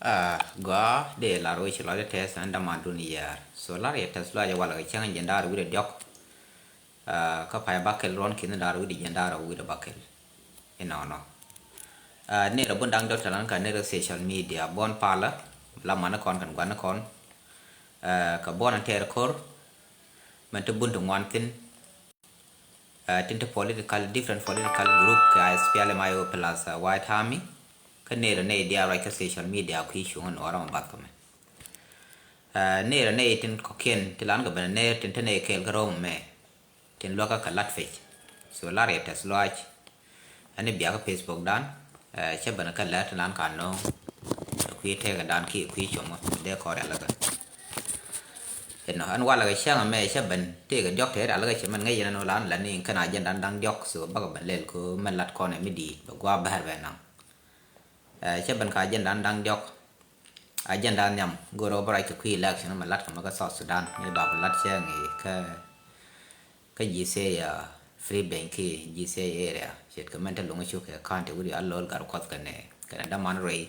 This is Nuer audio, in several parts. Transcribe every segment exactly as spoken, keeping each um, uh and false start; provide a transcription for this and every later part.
Ah, gɔaa dee lar wec lɔcdä tɛth ɛn däman dun yɛɛr. So lar yɛ tɛth lɔac ɛ walɛ kɛ cäŋ jiɛn da̱ŋ rɛw wi̱cdɛ diɔ̱k. Ah, kä pay bakɛl ruɔ̱n ki̱n da̱ŋ rɛw wi̱cdɛ jiɛn da̱ŋ rɛw wi̱cdɛ bakɛl. Inɔnɔ. Ah, nɛy rɛ bun da̱ŋ diɔ̱k tɛ̈th lan kɛ nɛy rɛ social media buɔ̱n palä. La mani kɔn kɛn gua̱ni kɔn. Ah, kɛ buɔ̱n ɛn tɛɛr ko̱r. Mɛn ti bun ti ŋuan thi̱n. Ah, tin ti political, different political group kɛ S P L M I O plus, ah, White Army. Kä nɛy rɛ nɛy diaal ruac kä social media kui̱ cuŋä nuɔɔrä mɛ bath kɛ mɛ. Ah, nɛy rɛ nɛy tin kɔ̱kiɛn ti lan kɛ ben nɛy tin te nɛy kɛɛl kä ro̱o̱m mɛ. Tin luäkä kɛ lat pec. So lar yɛ tɛth lɔac. Ɛn i̱ biakä Facebook dan. Eh, cä ben kä lɛr ti lan ka no̱o̱ŋ. Kui̱ tëëkä dan kiɛ kui̱ cuɔ̱ŋä dee kɔn rialikä. Inɔ ɛn walɛ kɛ cäŋ ɛmɛ cä ben tëëkä diɔ̱k tëë rialikä cɛ mɛn ŋäc yɛn ɛn ɣöö lan lani kɛn agenda da̱ŋ diɔ̱k, so bakɛ ben lɛl kɛ ɣöö mɛn lat kɔn ɛ mi di̱i̱t bɛ gua̱a̱ bɛr bɛ naŋ. Eh, cä ben kɛ agenda da̱ŋ diɔ̱k. Agenda nhiam go̱o̱r ɣöö bä ruac kɛ kui̱ election mɛ lat kɛ mɛ kä South Sudan mi ba bɛ lat cäŋ i̱ kä kä G C A, uh, Free Benki, G C A area. Ce̱tkɛ mɛn te luŋ cuk kɛ county wi̱ri a lo̱l gar kuɔth kɛnɛ kɛnɛ däman rɛy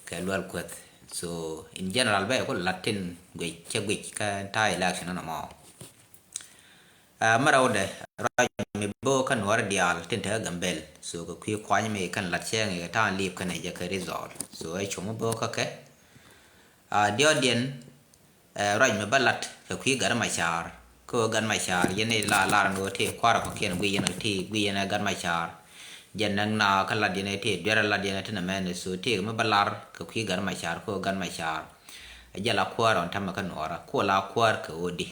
kɛ luɛl kueth. So in general bɛ ku latin guic cɛ guic kä ta̱a̱ election nɔnɔ mɔ. Ah, mɛ rɛwdɛ ruac mi bä kä nuɔr diaal tin te kä Gambel. So kɛ kui̱ kuany mi kɛn lat cɛŋ kɛ ta̱a̱ lip kɛnɛ jɛ kɛ result. So ɛ cum bä kä kɛ. Ah, diɔt diɛn, eh, ruac mi bä lat kɛ kui̱ Gat Macar. Kä Gat Macar yɛn i̱ la lar ni wä ti kuarɛ kɔ̱kiɛn guiy yɛn ti guiy yɛn Gat Macar. Jɛn näk na kä lat yɛn ti duer lat yɛn ti nɛ mɛn so ti mi bä lar kɛ kui̱ Gat Macar kä Gat Macar. Jɛ la kuäär ɔn tämɛ kä nuɔrä kuɔ la kuäär kɛ ɣöö di.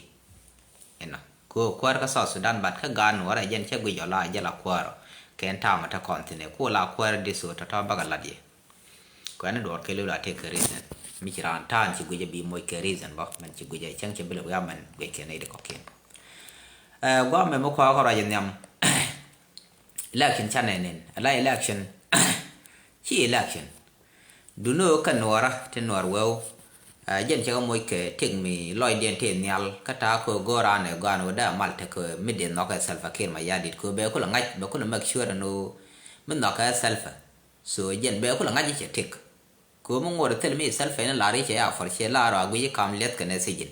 Inɔ kuɔ kuäär kä South Sudan bat kä gaat nuɔrä jɛn cɛ guic ɔ la jɛ la kuäär ɔ kɛn tamɛ te kɔn thin ɛ kuɔ la kuäär di so tɔtɔ bä kɛ lat yɛ. Kuɛn duɔr kɛ lul a tëk kɛ reason. Mi ci raan ta̱a̱n ci guic a bi moc kɛ reason bä mɛn ci guic a cäŋ cɛ bi lɛ wi̱i̱ a mɛn guic kɛ nɛy di kɔ̱kiɛn. Ɛ guamɛ mi kua̱a̱ kɔ ruac nhiam. Election canɛ nin ala election. Ci election. Duni ɣöö kɛ nuɔɔrä ti nuɔɔr weu. Ɛ jɛn cɛ kɛ moc kɛ tëk mi lɔcdiɛn tëë nhial kä ta̱a̱ kɛ ɣöö go̱o̱r raan ɛ gɔaan ɣöö dee a mal tekɛ mi dee nhɔkɛ Salva Kiir Mayardit kɛ ɣöö bɛ kulɛ ŋa̱c bɛ kulɛ make sure ɛn ɣöö mi nhɔkɛ Salva. So jɛn bɛ kulɛ ŋa̱c i̱ cɛ tëk. Kɛ ɣöö mi ŋuɔ̱t thil mi Salva in lar i̱ cɛ ya fɔr ciɛ lar ɔ a guic i̱ kam liɛth kɛnɛ thijin.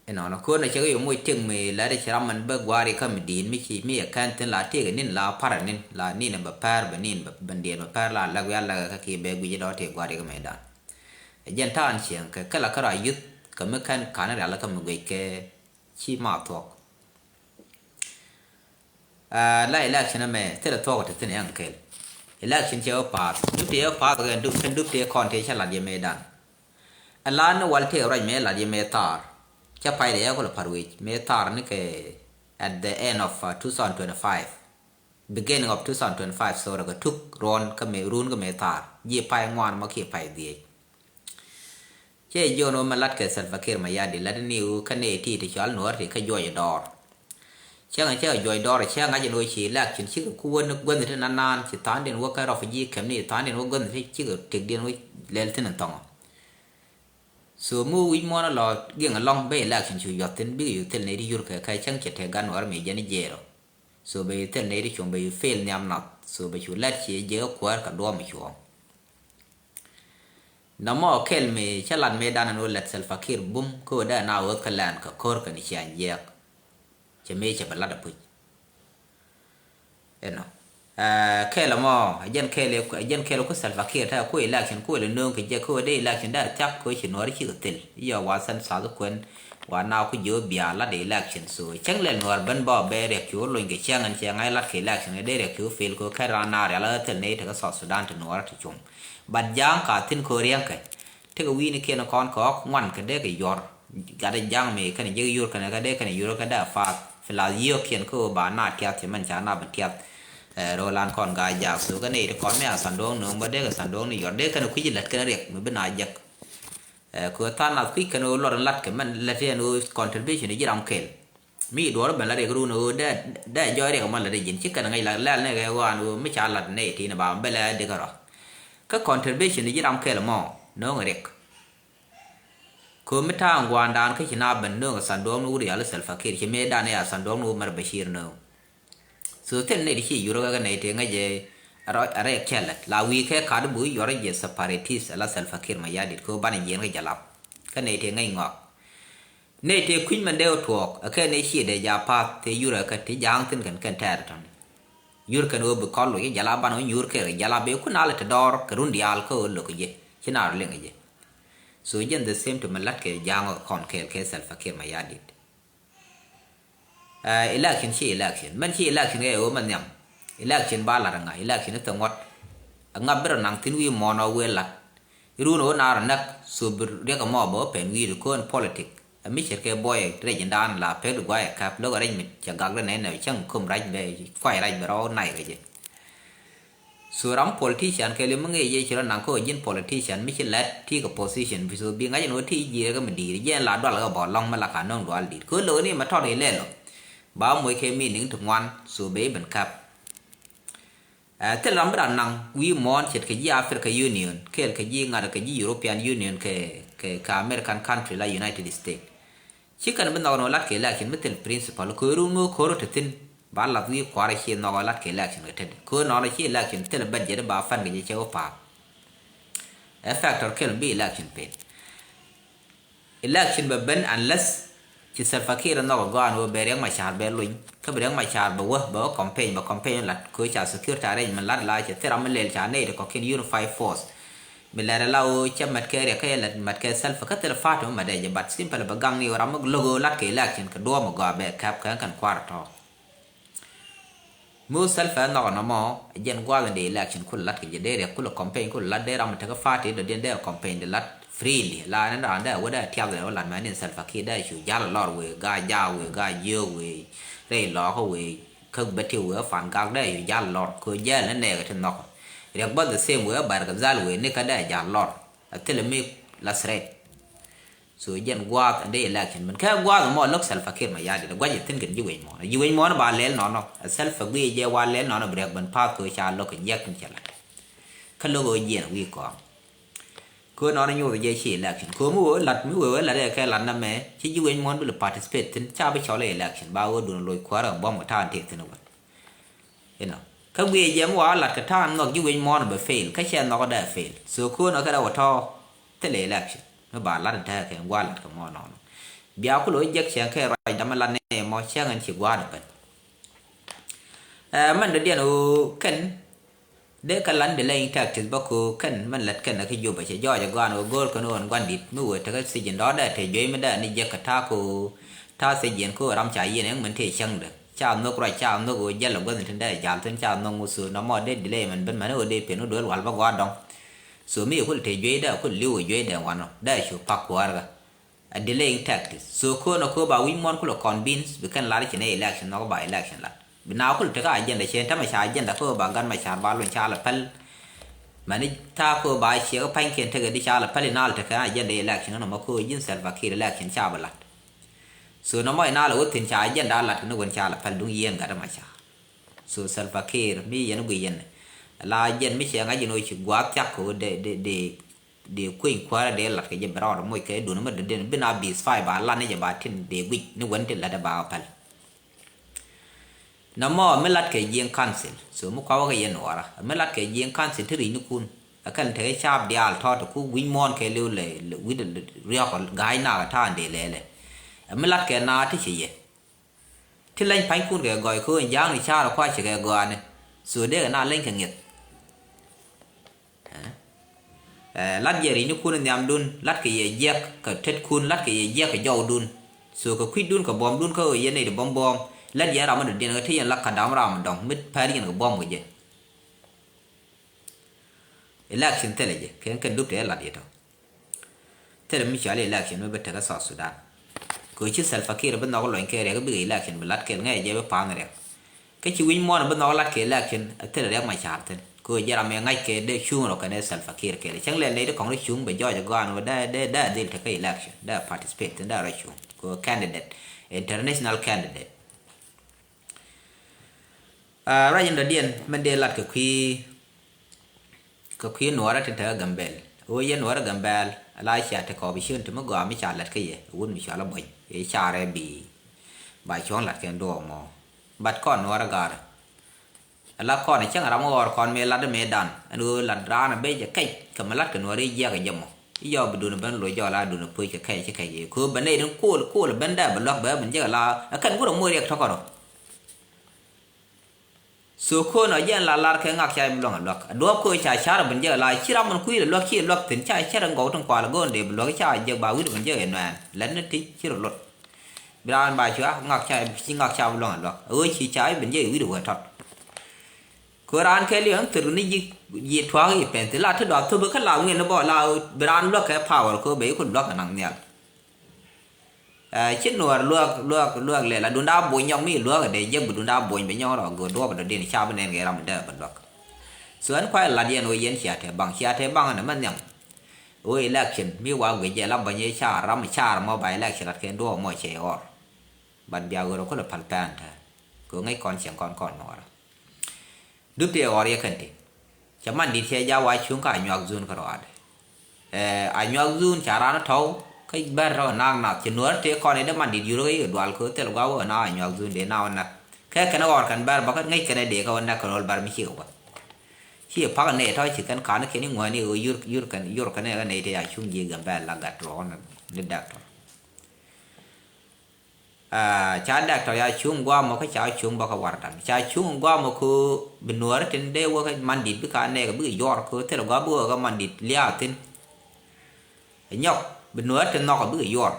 Inɔnɔ kɛ ɣöö nɛ cɛ kɛ yɛ moc tëk mi lɛr i̱ ci ram min bä gua̱a̱r i̱ kä mi di̱i̱t mi ci mi yɛ kɛn thi̱n la tëëk inin la pa̱r inin la nin bɛ pɛr bɛ nin bɛ diɛɛr bɛ pɛr la lak wial lak kä kiɛ bɛ guic i̱ dɔ̱ tëëk gua̱a̱r i̱ kä mɛydan. Ɛ jɛn ta̱a̱n cieŋ kɛ kɛ la kä rɔ a yuth kɛ mi kɛn ka̱n rial kä mi guic kɛ ci ma thuɔ̱k. Aa, la election ɛmɛ thilɛ thuɔk ti thin ɛn kɛl. Election cɛ wä path dup ti ɛ path kɛ dup kɛn dup ti kɔn ti cɛ lat yɛ mɛ dan. Ɛ la ni wal ti ruac mɛ lat yɛ mɛ thar. Cɛ pay de ɛ kɔl par wec mɛ thar ni kɛ at the end of, uh, two thousand twenty-five, beginning of two thousand twenty-five, sorry, kɛ tuk ruɔn kɛ mɛ run kɛ mɛ thar ji̱ pay ŋuan mɔ kiɛ pay dhiec. Cɛ jiɔn wä mɛ lat kɛ Salva Kiir Mayardit lat ni wä kä nɛ ti ti cual nuɔr ti kä juɔc dɔɔr. Cɛ ŋa cɛ juɔc dɔɔr cɛ ŋa jɛ ni wä ci election cikɛ ku wä ni guänh ti nan nan ci tha̱a̱ŋ din wä kä refugee camp ni tha̱a̱ŋ din wä guänh ti cikɛ tik din wä lɛl thin in thɔŋɔ. So mi wä wi̱c muɔn a lɔ giŋ alɔŋ bɛ election cu yuɔth thin bikɛ yuɔth thil nɛ ti yur kɛ kɛ cäŋ cɛ tɛ gan nuɔr mi jɛ ni jɛɛrɔ. So bɛ yuɔth thil nɛ ti cuɔ̱ŋ bɛ yuɔth fail nhiam nath so bɛ cu lɛt ci jɛ kuäär kɛ duɔ̱ɔ̱m cuɔ̱ɔ̱ŋ. Nɔmɔ kɛl mi cä lat mëë dan ɛn ɣöö lät Salva Kiir bum kä ɣöö dee na ɣööth kä lɛn kɛ ko̱r kɛn ciaŋ jiɛɛk. Cɛ mëë cɛ bɛ lat apuc. Ɛnɔ. Ɛ, kɛl ɛmɔ, ɛ jɛn kɛl, ɛ jɛn kɛl ku Salva Kiir ta ku election ku wël nööŋ kɛ jɛ kä ɣöö dee election dee thiak kä ɣöö ci nuɔɔr cikɛ thil. Yɔ wa sɛn sath kuɛn. Wa na ku jiö bia la de election so cäŋ lɛl nuɔr ben bä bɛ riɛk cu lony kɛ cäŋ ɛn cɛ ŋa̱c lat kɛ election kɛ dee riɛk cu fail kɛ kɛn ran na rial ɣä thil ney tekɛ South Sudan ti nuɔr ti cum. But ja̱a̱ŋ ka thin kɛ riɛŋkɛ tekɛ wi̱i̱ni kiɛn kɔn kɛ ɣɔk ŋuan kɛ dee kɛ yuɔr. Gat ja̱a̱ŋ mi kɛn jiäk yur kɛn kɛ dee kɛn yur kɛ dee a faath. Filath yiök kiɛn kä ɣöö ba na tiath cɛ mɛn ca na ben tiath. Ɛ, ro̱o̱lan kɔn gaa jaak so kɛ ney ti kɔn mi a thanduɔ̱ŋ nööŋ bä dee kɛ thanduɔ̱ŋ ni yuɔr dee kɛn kui̱ci lät kɛn riɛk mi bi na jek. Ɛ, kɛ ɣöö tha̱a̱ŋ nath kui̱c kɛn ɣöö luɔt in lat kɛ mɛn lät in ɣöö contribution ji̱ ram kɛl. Mi duɔ̱ɔ̱r ben la riɛk run ɣöö dee, dee jɔɔc riɛk mɔ lat in ji̱n ci kɛn ŋäc la lɛl ni kɛ ɣöö an ɣöö mi ca lat nɛ itin ba bɛ lɛ dikɛ rɔ. Kä contribution ji̱ ram kɛl mɔ no̱o̱ŋ riɛk. Kɛ ɣöö mi ta̱a̱ŋ gua̱a̱ndan kä ci na ben no̱o̱ŋ sanduɔ̱ɔ̱k ni wut rial Salva Kiir ci mëë dan ya sanduɔ̱ɔ̱k ni wut mɛr Bashir no̱o̱ŋ. So thil nɛy ti ci yurä kä nɛy ti ŋäcɛ Arɔ, arɛ kɛlɛ la wi̱i̱ kɛ kat bi wi̱i̱ yuɔrɛ jɛ separatist ala Salva Kiir Mayardit kɛ banɛ jiɛn kɛ jalap. Kä nɛy tëë ŋäc ŋɔak. Nɛy tëë kui̱ny mɛn dee wä tuɔɔk ɛ kɛ nɛy ciɛ dee ja path tëë yurɛ kɛ ti ja̱a̱ŋ thi̱n kɛn kɛn tɛɛr tɔ̱n. Yur kɛn ɣöö bi kɔl wi̱i̱ jalap banɛ wä nyuur kɛ jalap bee kun alɛ ti dɔɔr kɛ run diaal kä ɣöö lo̱k kɛ jɛ ci naar liŋ kɛ jɛ. So jɛn the same to mɛ la̱t kɛ ja̱a̱ŋ ɔ kɔn kɛɛl kɛ Salva Kiir Mayardit. Ɛ, election ci election. Mɛn ci election kɛ ɣöö mɛ nhiam. Election ba lar ŋa, election i̱ thɛ ŋuɔ̱t. Ɛ ŋa bi rɔ naŋ thi̱n wi̱i̱ muɔ̱ɔ̱n ɔ wëë lat. I̱ run ɣöö naar näk, so bi riɛk ɛmɔ bɛ wä pɛn wi̱i̱ ri ko̱n politic. Ɛ mi ce̱tkɛ buɔyɛ rɛc indan la pek di guayɛ kap lo̱k ɛ rɛc mi cɛ gak di nɛy nɛ cäŋ kum rac bɛ kuay rac bɛ rɔ nay kɛ jɛ. So ram politician kɛ li mi ŋi̱i̱c yɛ ci rɔ naŋ kä ji̱n politician mi ci lɛt ti kɛ position bi so bi ŋa̱c ni wä ti ji̱ rɛ kä mi di̱i̱r jɛ la dual kɛ bɔ lɔŋ mi la ka nɔŋ dual di̱i̱r kä lo̱k ni ma tɔt ilɛ lɔ. Ba moc kɛ mi niŋ ti ŋuan so bɛ i̱ ben kap. Ɛ, thil ram bi ran naŋ wi̱i̱ muɔ̱ɔ̱n ce̱tkɛ ji̱ Africa Union kɛɛl kɛ ji̱ ŋa̱t kɛ ji̱ European Union kɛ, kɛ, kɛ American country la United States. Ci kɛn bi nhɔk ni wä lat kɛ election mi thil principle kɛ run mi wä ko̱r wä te thi̱n. Ba lath wi̱i̱ kua̱r ci nhɔk wä lat kɛ election kɛ tetdɛ kɛ wä nɔnɔ ci election thil budget ba fund kɛ jɛ cɛ wä pa̱a̱k. Ɛ factor kɛl bi election pen. Election bɛ ben unless ci Salva Kiir nhɔk ɛ gɔaa ni wä bɛ Riek Machar bɛ luny kä bɛ Riek Machar bɛ wä bɛ wä campaign bɛ campaign lat kɛ wä ca security arrangement lat la cɛ thil ram mi lɛl ca nɛy ti kɔ̱kiɛn unified force. Mi lɛr ala ɣöö cɛ mɛt kɛ Riɛk kä yɛ lɛt mɛt kɛ Salva kä thil party mi mɛt ɛ jɛ, but simple bɛ gaŋ ni ɣöö ram mi lo̱k ɣöö lat kɛ election kɛ duɔ̱ɔ̱p mi gɔaa bɛ kɛp kɛ kɛn kua̱r tɔ̱. Mi ɣöö Salva ɛ nhɔk ɛnɔmɔ ɛ jɛn gua̱a̱th in dee election kulɛ lat kɛ jɛ dee Riɛk kulɛ campaign kulɛ lat dee ram mi tekɛ party dɔ̱diɛn dee campaign dee lat freely la ni raan dee wä dee tiath dee wä lat mɛn in Salva Kiir dee cu jal lɔr wee gaa jaak wee gaa jiök wee rɛy lɔɔkä wee kä bɛ ti wee fan gak dee cu jal lɔr kɛ jɛl ni nɛɛkɛ ti nhɔk. Riɛk bä the same wee Bargazal wee ni kä dee jal lɔr. A thilɛ mi la threat. So jɛn gua̱a̱th in dee election min kɛ gua̱a̱th mɔ lo̱k Salva Kiir Mayardit gua̱c ɛ thi̱n kɛn ji̱ wec muɔ̱ɔ̱n ji̱ wec muɔ̱ɔ̱n ba lɛl nɔnɔ ɛ Salva guiy jɛ wa lɛl nɔnɔ bi Riɛk ben path kɛ ca lo̱k kɛ jiɛk tin cɛ lat. Kä lo̱k ɣöö jiɛn wi̱i̱ kɔaŋ. Kɛ nɔnɔ nyoth jɛ ci election kɛ mi wee lat mi wee wee lat ɛ kɛ lat na mɛ ci ji̱ wec muɔ̱ɔ̱n bi lɛ participate thi̱n ca bi cɔl ɛ election ba ɣöö duun loc kuäärä buɔ̱m kɛ ta̱a̱n tëë thi̱n wä. Inɔ kä guiy jɛ mi wa lat kɛ ta̱a̱n nhɔk ji̱ wec muɔ̱ɔ̱n bɛ fail kä cɛ nhɔk dee fail so ko̱n ɔ kɛ dee wä tɔ̱. Thilɛ election mi ba lat in tɛkɛ kɛ gua̱a̱ lat kɛ muɔ̱ɔ̱n nɔnɔ. Bia kulɛ wä jek cɛn kɛ ruac dam mi lat ni mɔ cɛŋ in ci gua̱a̱n in ben. Ɛ mɛn dɔ̱diɛn ɣöö kɛn dee kɛ lan delaying tactics bä ko̱ kɛn mɛn lät kɛn ɛ kä Jubɛ cɛ jɔɔc ɛ gɔaan ɣöö go̱o̱r kɛn ɣöö ɛn gua̱n di̱t mi wëë tekä thijin dɔ̱ɔ̱dɛ te juey mi dee ni jek kɛ ta̱a̱ ko̱ ta̱a̱ thijin ko̱ ram ca yiɛn ɛŋ mɛn tëë cäŋdɛ ca nhök ruac ca nhök ɣöö jälɛ guäth ni tin dee jal thi̱n ca nhök ŋuth so nɔmɔ dee delay mɛn ben mɛn ɣöö dee pen ɣöö duel wal bä gua̱a̱r dɔ̱ŋ. So mi yɛ kul te juey dee kul li̱w ɛ juey dee wanɔ dee cu pak kuäärkä. A delaying tactics. So ko̱n a ko̱ ba wi̱c muɔ̱ɔ̱n kulɛ convince bi kɛn lar ci nɛ election nhɔk ba election lat. Bi na kul tekä agenda cɛ tämɛ ca agenda ko̱ ba gat ma car ba luny ca lɛ päl. Mani ta̱a̱ ko̱ ba ciɛ kä pa̱nykiɛn tekɛ di ca lɛ päl inal tekɛ agenda election nɔmɔ ko̱ ji̱n Salva Kiir election ca bi lat. So nɔmɔ inal a wä thi̱n ca agenda lat kɛ ni wen ca lɛ päl duŋ yieen gat ma car. So Salva Kiir mi yɛn guiy yɛn la jɛn mi cɛ ŋa̱c in wä ci gua̱a̱th thiak ko̱ de de de. Dee kueny kuäärä dee lat kɛ jɛ bɛ rɔɔdɛ moc kɛ dun mi dee den bi na bi spy ba lan ni jɛ ba tin dee guic ni wen ti lat ba päl. Nɔmɔ mi lat kɛ jiɛŋ council so mi kua wä kɛ yɛn nuɔɔra mi lat kɛ jiɛŋ council ti ri̱c ni kun. Ɛ kɛn tekɛ caap diaal tɔ̱ ti ku wi̱c muɔ̱ɔ̱n kɛ liw lɛ wi̱c riɔ̱k ga̱a̱c nak ta̱a̱ dee lɛɛlɛ. Ɛ mi lat kɛ na ti ci yɛ. Ti leny pa̱nykun kɛ gɔɔy ko̱o̱ny ja̱a̱ŋni ca̱a̱r kua̱c cikɛ gɔaani. So dee kɛ na leny kɛ ŋi̱eth. Ɛ, lat jɛ ri̱cnikun nhiamdun, lat kɛ yɛ jiɛk kɛ tetkun, lat kɛ yɛ jiɛk kɛ jɔwdun. So kɛ kui̱cdun kɛ buɔ̱mdun kä ɣöö yɛn nɛy ti buɔ̱m buɔ̱ɔ̱m. Lat yɛn ram mi dɔ̱diɛn ɣä ti yɛn la ka̱dam ram mi dɔ̱ŋ mi pɛr yɛn kɛ buɔ̱m kɛ jɛ. Election thilɛ jɛ kɛ kɛn dup tɛ lat yɛ tɔ. Thilɛ mi cɔal election mi bi tekɛ South Sudan. Kɛ ci Salva Kiir bi nhɔk lɔny kɛ Riɛk bikɛ election bi lat kɛl ŋɛɛ jɛ bi pa̱a̱n Riɛk. Kä ci wi̱c muɔ̱ɔ̱n bi nhɔk lat kɛ election a thilɛ Riɛk Machar thin kɛ jɛ ram ɛ ŋa̱c kɛ dee cuŋ rɔ kɛn ɛ Salva Kiir kɛl cäŋ lɛl nɛy ti kɔŋ rɔ cuŋ bɛ jɔɔc ɛ gɔaan wä dee dee dee dhil tekɛ election dee participate thin dee rɔ cuŋ kɛ candidate, international candidate. Ruac in dɔ̱diɛn mɛn dee lat kɛ kui̱ kɛ kui̱ nuɔɔrä tin te kä Gambɛl. Ɣöö yɛn nuɔɔrä Gambɛl ala cia te kɔɔp i̱ ciön ti mi gɔaa mi ca lat kä yɛ wut mi cɔal a buɔ̱ny i̱ carɛ bi ba cuɔ̱ŋ lat kɛn duɔɔk mɔ. Bat kɔn nuɔɔrä gaarä. Ala kɔn cäŋ ram ɣɔr kɔn mëë lat mëë dan ɛn ɣöö lat raan a ben jɛ kɛc kɛ mi lat kɛ nuɔri jiɛk jɛ mɔ. I̱ jɔɔk bi duun ben loc jɔɔk la duun puc kɛ kɛc ci kɛc yɛ köö ben nɛy tin kuɔl kuɔl ben dee bɛ luäk bɛ ben jɛ la. Ɛ kɛn gurɛ moc riɛk tɔkɔrɔ. So köön ɔ jɛn la lar kɛ ŋak ca bi luäŋ a luäk a duɔ̱ɔ̱p köö ca car ben jɛ la ci ram min kui̱ lɛ luäk ci luäk thin ca cɛr in gɔw tin kual go̱o̱n dee bi luäk ca jɛ ba wi̱r ben jɛ nuɛɛn lɛt ni ti ci rɔ lot. Bi raan ba cua ŋak ca ci ŋak ca bi luäŋ a luäk a ɣöö ci ca i̱ ben jɛ i̱ wi̱cdɛ wee tɔt. Kö raan kɛ liɔ̱ŋ thir ni ji̱ ji̱ tua̱a̱k i̱ pɛn thi la ti dɔa thop kä la ŋuiɛn ni bɔ la bi raan luäk kɛ power kö bɛ i̱ ku luäk kɛ naŋ nhial. Ɛ ci nuɔɔr luäk luäk luäk lɛ la dunda buɔ̱ny nyɔk mi luäk kɛ dee jek bi dunda buɔ̱ny bɛ nyɔk rɔ go̱o̱r duɔ̱ɔ̱p dɔ din ca bi nɛn kɛ ram dee bɛ luäk. So ɛn kuay lat yɛn wee yɛn cia te baŋ cia te baŋ ɛn ɛmɛ nhiam. Wee election mi wa guic jɛ la bäny i̱ car ram car mɔ ba election lat kɛ duɔ̱ɔ̱p mɔ cɛ ɣɔr. But bia ɣöö rɔ kulɛ pal pɛn tɛ kɛ ŋäc kɔn cieŋ kɔn kɔn nuɔɔrä. Dup tëë ɣɔr yɛ kɛn ti cɛ man dit cɛ ja wa cuŋ ka a nyuak dhun kä rɔaadɛ. Ɛ a nyuak dhun ca raan tɔw kä bɛr tɔw naak nath ci nuɔɔrä tëë kɔn idɛ man dit yurä kä yik dual kɛ thil gua wä na a nyuak dhun dee na wä näk. Kɛ kɛn ɣɔr kɛn bɛr bä kä ŋäc kɛn dee kä wä näk kɛ rol bɛr mi ci wä. Ci pak nɛ tɔw ci kɛn kan kɛn iŋuani ɣöö yur yur kɛn yur kɛn ɛ kä nɛ tëë a cuŋ ji̱ gɛm bɛr la gat rɔɔn ni dɛk tɔw. Aa ca dɛk tɔ ya cuŋ guamɔ kä ca cuŋ bä kä wardan ca cuŋ guamɔ kä bi nuɔɔri tin dee wä kä man dit bi ka nɛɛk bi yuɔr kä thil gua bi wä kä man dit liaathin. Nyɔk bi nuɔɔri tin nhɔk bi yuɔr.